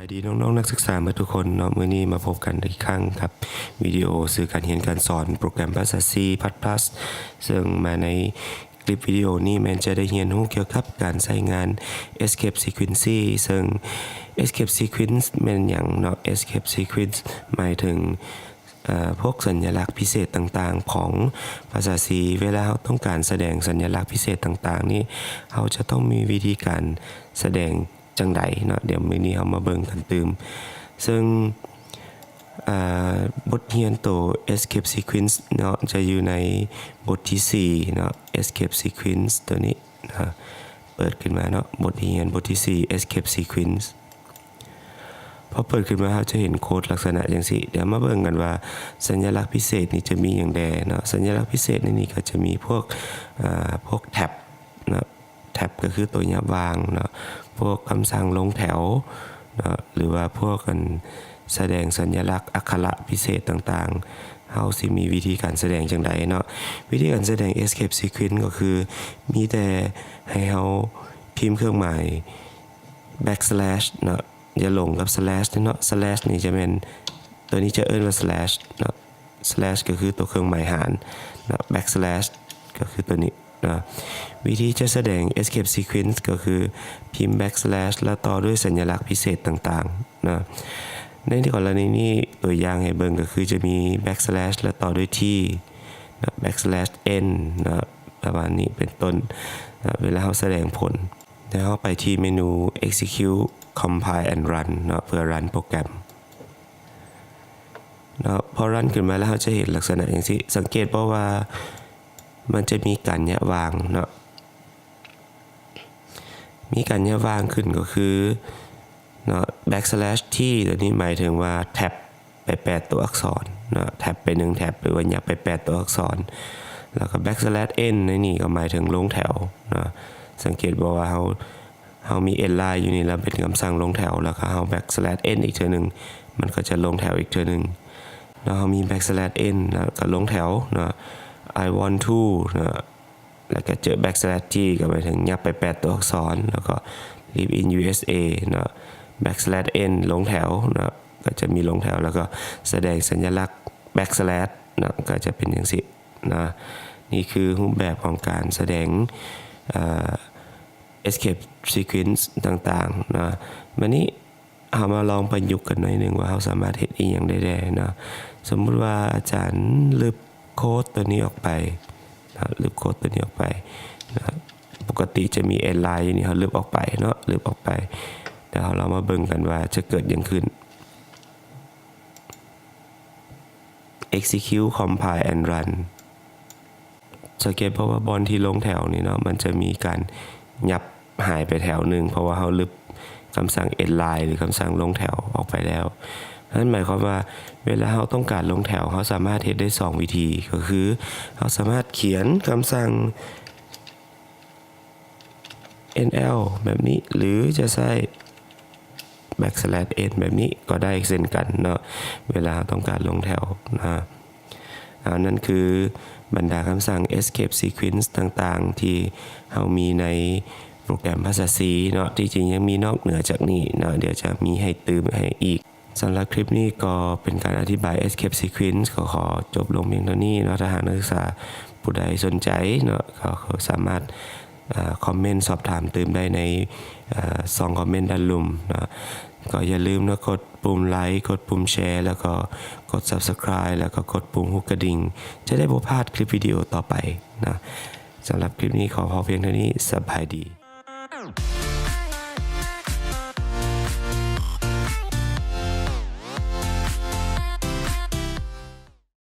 ສະບາຍດີນ້ອງໆນັກສຶກສາໝົດທຸກຄົນເນາະ, ມື້ນີ້ມາພົບກັນອີກຄັ້ງກັບວິດີໂອສື່ການຮຽນການສອນໂປຣແກຣມພາສາ C plus plus ເຊິ່ງມາໃນຄລິບວິດີໂອນີ້ແມ່ນຈະໄດ້ຮຽນຮູ້ກ່ຽວກັບການໃຊ້ງານ Escape Sequence ເຊິ່ງ Escape Sequence ແມ່ນຫຍັງເນາະ? Escape Sequence ໝາຍເຖິງ ເອີ ພວກສັນຍາລັກພິເສດຕ່າງໆຂອງພາສາ C. ເວລາເຮົາຕ້ອງການສະແດງສັນຍາລັກພິເສດຕ່າງໆນີ້ ເຮົາຈະຕ້ອງມີວິທີການສະແດງຈັ່ງໃດເນາະ? ດຽວມື້ນີ້ເຮົາມາເບິ່ງກັນຕື່ມ. ເຊິ່ງ ເອີ ບົດຮຽນໂຕ Escape Sequence ເນາະ ຈະຢູ່ໃນບົດທີສີ່ເນາະ, Escape Sequence ໂຕນີ້ເນາະ. ເປີດຂຶ້ນມາເນາະ, ບົດຮຽນບົດທີສີ່ Escape Sequence. ພໍເປີດຂຶ້ນມາ ເຮົາຈະເຫັນໂຄດລັກສະນະຈັ່ງຊີ້. ດຽວມາເບິ່ງກັນວ່າສັນຍາລັກພິເສດນີ້ຈະມີຫຍັງແດ່ເນາະ. ສັນຍາລັກພິເສດໃນນີ້ກໍຈະມີພວກ ເອີ ພວກ tab ເນາະ, tab ກໍຄືຕົວຫຍັບຫວ່າງເນາະ, ພວກຄຳສັ່ງລົງແຖວເນາະ ຫຼືວ່າພວກອັນສະແດງສັນຍາລັກອັກຂະລະພິເສດຕ່າງໆ ເຮົາຊິມີວິທີການສະແດງຈັ່ງໃດເນາະ? ວິທີການສະແດງ Escape Sequence ກໍຄືມີແຕ່ໃຫ້ເຮົາພິມເຄື່ອງໝາຍ backslash ເນາະ, ຢ່າຫຼົງກັບ slash ເນາະ. Slash ນີ້ຈະແມ່ນ ຕົວນີ້ຈະເອີ້ນວ່າ slash ເນາະ, slash ກໍຄືຕົວເຄື່ອງໝາຍຫານເນາະ, backslash ກໍຄືຕົວນີ້ເນາະ. ວິທີຈະສະແດງ Escape Sequence ກໍຄືພິມ backslash ແລ້ວຕໍ່ດ້ວຍສັນຍາລັກພິເສດຕ່າງໆເນາະ. ໃນກໍລະນີນີ້ ຕົວຢ່າງໃຫ້ເບິ່ງກໍຄືຈະມີ backslash ແລ້ວຕໍ່ດ້ວຍ T ເນາະ, backslash N ເນາະ, ປະມານນີ້ເປັນຕົ້ນເນາະ. ເວລາເຮົາສະແດງຜົນ ແລ້ວເຮົາໄປທີ່ເມນູ Execute Compile and Run ເນາະ ເພື່ອ run ໂປຣແກຣມເນາະ. ພໍ run ຂຶ້ນມາແລ້ວ ເຮົາຈະເຫັນລັກສະນະຈັ່ງຊີ້. ສັງເກດບໍ່ວ່າມັນຈະມີການຍະຫວ່າງເນາະ, ມີການຍະຫວ່າງຂຶ້ນກໍຄືເນາະ backslash T ຕົວນີ້ໝາຍເຖິງວ່າແທັບ ໄປແປດຕົວອັກສອນເນາະ, ແທັບໄປໜຶ່ງແທັບ ຫຼືວ່າຫຍັບໄປແປດຕົວອັກສອນ. ແລ້ວກໍ backslash N ໃນນີ້ກໍໝາຍເຖິງລົງແຖວເນາະ. ສັງເກດບໍ່ວ່າເຮົາ ເຮົາມີ N line ຢູ່ນີ້ ແລ້ວເປັນຄຳສັ່ງລົງແຖວ ແລ້ວກໍເຮົາ backslash N ອີກເທື່ອໜຶ່ງ ມັນກໍຈະລົງແຖວອີກເທື່ອໜຶ່ງເນາະ. ເຮົາມີ backslash N ແລ້ວກໍລົງແຖວເນາະ, I want to ເນາະ. ແລ້ວກໍເຈີ backslash T ກໍໝາຍເຖິງຫຍັບໄປແປດຕົວອັກສອນ ແລ້ວກໍ live in U S A ເນາະ, backslash N ລົງແຖວເນາະ, ກໍຈະມີລົງແຖວ ແລ້ວກໍສະແດງສັນຍາລັກ backslash ເນາະ, ກໍຈະເປັນຈັ່ງຊີ້ເນາະ. ນີ້ຄືຮູບແບບຂອງການສະແດງ ເອີ escape sequence ຕ່າງໆເນາະ. ບາດນີ້ ເຮົາມາລອງປະຍຸກກັນໜ້ອຍໜຶ່ງວ່າເຮົາສາມາດເຮັດອີ່ຫຍັງໄດ້ແດ່ເນາະ. ສົມມຸດວ່າອາຈານລຶບໂຄດຕົວນີ້ອອກໄປເນາະ, ລຶບໂຄດຕົວນີ້ອອກໄປເນາະ. ປົກກະຕິຈະມີ N line ຢູ່ນີ້ ເຮົາລຶບອອກໄປເນາະ, ລຶບອອກໄປ. ແລ້ວເຮົາລອງມາເບິ່ງກັນວ່າຈະເກີດຫຍັງຂຶ້ນ. Execute Compile and Run. ສັງເກດເພາະວ່າບ່ອນທີ່ລົງແຖວນີ້ເນາະ ມັນຈະມີການຫຍັບຫາຍໄປແຖວໜຶ່ງ ເພາະວ່າເຮົາລຶບຄຳສັ່ງ N line ຫຼືຄຳສັ່ງລົງແຖວອອກໄປແລ້ວ. ນັ້ນໝາຍຄວາມວ່າເວລາເຮົາຕ້ອງການລົງແຖວ ເຮົາສາມາດເຮັດໄດ້ສອງວິທີ ກໍຄືເຮົາສາມາດຂຽນຄຳສັ່ງ N L ແບບນີ້ ຫຼືຈະໃຊ້ backslash N ແບບນີ້ກໍໄດ້ເຊັ່ນກັນເນາະ ເວລາເຮົາຕ້ອງການລົງແຖວນະ. ອາ ນັ້ນຄືບັນດາຄຳສັ່ງ escape sequence ຕ່າງໆ ທີ່ເຮົາມີໃນໂປຣແກຣມພາສາ C ເນາະ. ທີ່ຈິງຍັງມີນອກເໜືອຈາກນີ້ເນາະ, ດຽວຈະມີໃຫ້ຕື່ມໃຫ້ອີກ. ສຳລັບຄລິບນີ້ກໍເປັນການອະທິບາຍ escape sequence ກໍຂໍຈົບລົງພຽງເທົ່ານີ້ເນາະ. ຖ້າຫາກນັກສຶກສາຜູ້ໃດສົນໃຈເນາະ ກໍສາມາດ ເອີ ຄອມເມັນສອບຖາມຕື່ມໄດ້ໃນ ເອີ ຊ່ອງຄອມເມັນດ້ານລຸ່ມເນາະ. ກໍຢ່າລືມເນາະ ກົດປຸ່ມໄລ, ກົດປຸ່ມແຊ ແລ້ວກໍກົດ subscribe ແລ້ວກໍກົດປຸ່ມຮູບກະດິ່ງ ຈະໄດ້ບໍ່ພາດຄລິບວິດີໂອຕໍ່ໄປເນາະ. ສຳລັບຄລິບນີ້ຂໍພໍພຽງເທົ່ານີ້. ສະບາຍດີ.